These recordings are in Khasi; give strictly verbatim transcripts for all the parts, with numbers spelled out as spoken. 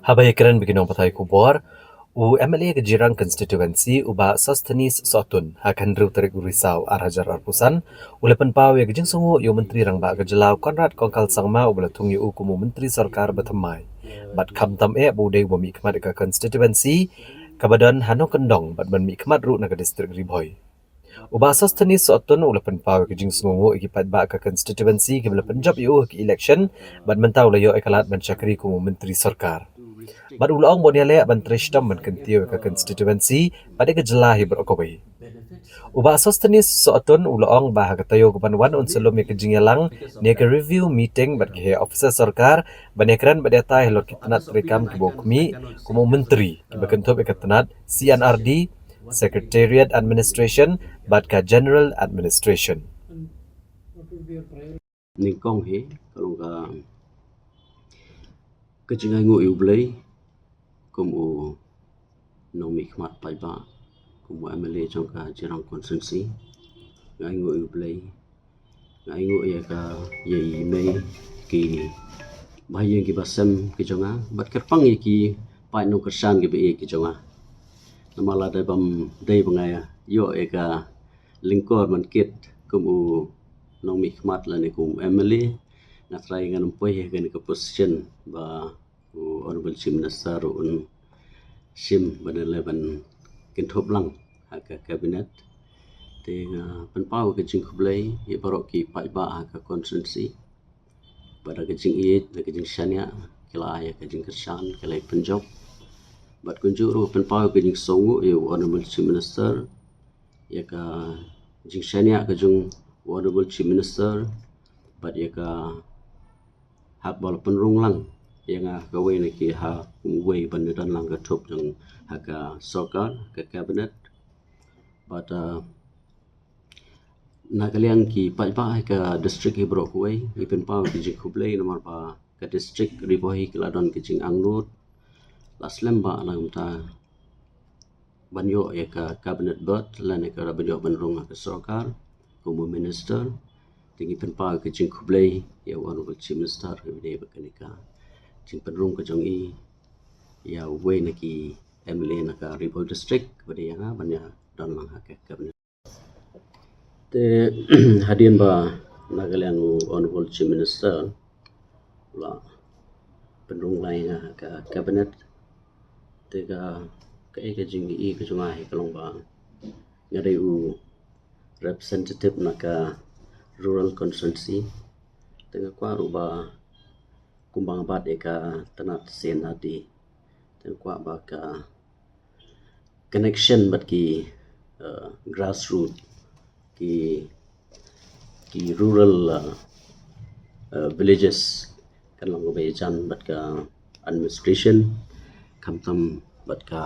Haba ïakren bad ki nongpathai khubor, u M L A ka Jirang Constituency, u Bah Sosthenes Sohtun, ha ka hynriew tarik u Risaw ar hajar arphew san, u la pynpaw ïa ka jingsngewnguh ïa u Myntri Rangbah ka jylla u Conrad Kongkal Sangma, uba la thung ïa u kum u Myntri Sorkar bathymmai. Bad khamtam eh ba u dei uba mihkhmat ïa ka constituency kaba don ha nongkyndong bad ban mihkhmat ruh na ka district Ri Bhoi. U Bah Sosthenes Sohtun u la pynpaw ïa ka jingsngewnguh ïa ki paidbah ka constituency kiba la pynjop ïa u ha ka election, bad mynta u la ïoh ïa ka lad ban shakri kum u Myntri Sorkar. Bad u la ong ba un ïaleh ban trei shitom ban kyntiew ïa ka constituency bad ïa ka jylla hi baroh kawei. U Bah Sosthenes Sohtun u la ong ba ha ka taïew kaban wan un sa lum ïa ka jingïalang ne ka review meeting bad ki heh officer sorkar ban ïakren bad ïatai halor ki tnat treikam kiba u khmih kum u Myntri, kiba kynthup ïa ka tnat C and R D, Secretariat Administration bad ka General Administration. Nyngkong hi ka long ka, ka jingainguh ïa U Blei kum u nongmihkhmat paidbah, kum u M L A jong ka Jirang Constituency. Nga ainguh ïa U Blei, nga ainguh ïa ka, ïa i mei, ki bahaïing ki basem ki jong nga, bad kyrpang ïa ki paid nongkyrshan kiba ïeit ki jong nga. Namar lada bym dei ba nga ïoh ïa ka lyngkor ban kit kum u nongmihkhmat lane kum u M L A, nga trai ngan ym poi ha kane ka position ba u Honorable Chief Minister ruh un shim ban leh ban kynthup lang ha ka cabinet. Te nga pynpaw ka jingkhublei ïa baroh ki paidbah ha ka constituency. Bad da ka jingïeit, da ka jingshaniah, ki la ai ïa ka jingkyrshan, ki la ïa pynjop. Bad kumjuh ruh pynpaw ka jingsngewnguh ïa u Honorable Chief Minister ïa ka jingshaniah ka jong u Honorable Chief Minister, bad ïa ka hap ba la pynrung lang ïa nga ha kawei na ki, ha kawei ban ïadon lang ka thup jong ha ka sorkar, ka cabinet. Bad, uh, na ka liang ki paidbah ha ka district hi baroh kawei, ngi pynpaw ki jingkhublei namar ba ka district Ri Bhoi hi ka la don ka jingangnud, la slem ba na kumta ban ïoh ïa ka cabinet berth lane ka ban ïoh ban rung ha ka sorkar kum u minister. Te ngi pynpaw ka jingkhublei ïa u Honorable Chief Minister kaba dei bad kane ka jingpynrung ka jong i ïa uwei na ki M L A na ka Ri Bhoi district kaba dei ïa nga ban ïadon lang ha ka cabinet. Te hadien ba na ka liang u Honorable Chief Minister u la pynrung lang ïa nga ha ka cabinet, te ka, kaei ka jingïohi ka jong nga hi ka long ba nga dei u representative na ka rural constituency. Te nga kwah ruh ba kumba nga bat ïa ka tnat C and R D, te nga kwah ba ka connection bad ki, uh, grassroot, ki, ki rural, uh, uh, villages kan long kaba ïajan bad ka administration, khamtam bad ka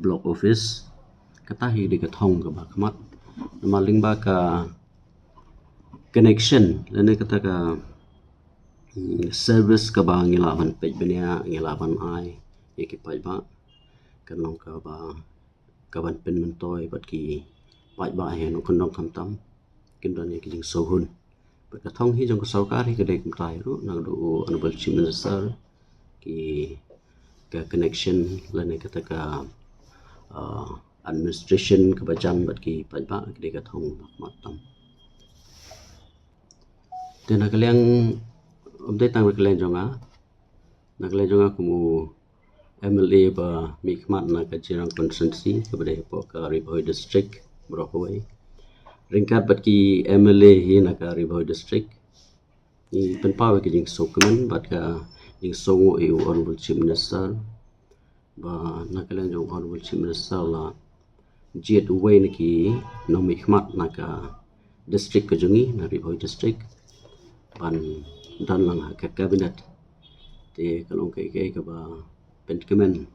block office. Kata hi dei ka thong kaba khmat. Namar lyngba ka connection lane kata ka, mm, service kaba ngi lah ban peit bniah, ngi lah ban ai ïa ki paidbah, kan long kaba, kaban pynmyntoi bad ki paidbah ha nongkyndong khamtam, kin don ïa ki jingsngewhun. Bad ka thong hi jong ka sorkar hi ka dei kumta hi ruh, naduh u Honorable Chief Minister, ki, ka connection lane kata ka, uh, administration kaba jan bad ki paidbah, ka dei ka thong ba khmat tam. Te na ka liang, ym dei tang na ka liang jong nga, na ka liang jong nga kum u M L A ba mihkhmat na ka Jirang constituency kaba dei hapoh ka Ri Bhoi district baroh kawei, ryngkat bad ki M L A hi na ka Ri Bhoi district, ngi pynpaw ïa ka jingsngewkmen bad ka jingsngewnguh ïa u Honorable Chief Minister, ba na ka liang jong u Honorable Chief Minister la jied uwei na ki nongmihkhmat na ka district ka jong ngi, na Ri Bhoi district, ban don lang ha ka cabinet. Te ka long kaei kaei kaba pynkmen,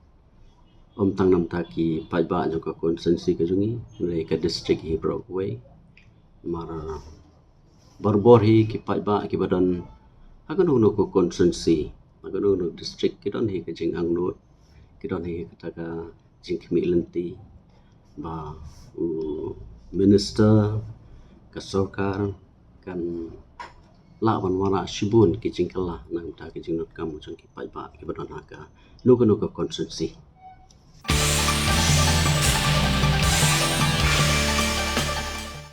ym tang namar ki paidbah jong ka constituency ka jong ngi, hynrei ka district hi baroh kawei. Namar barabor hi ki paidbah kiba don ha kano kano ka constituency, ha kano kano district, ki don hi ka jingangnud, ki don hi kata ka jingkhmih lynti ba u minister, ka sorkar kan lah ban wanrah shibun ki jingkylla na ka bynta ki jingdonkam jong ki paidbah kiba don ha kano kano ka constituency.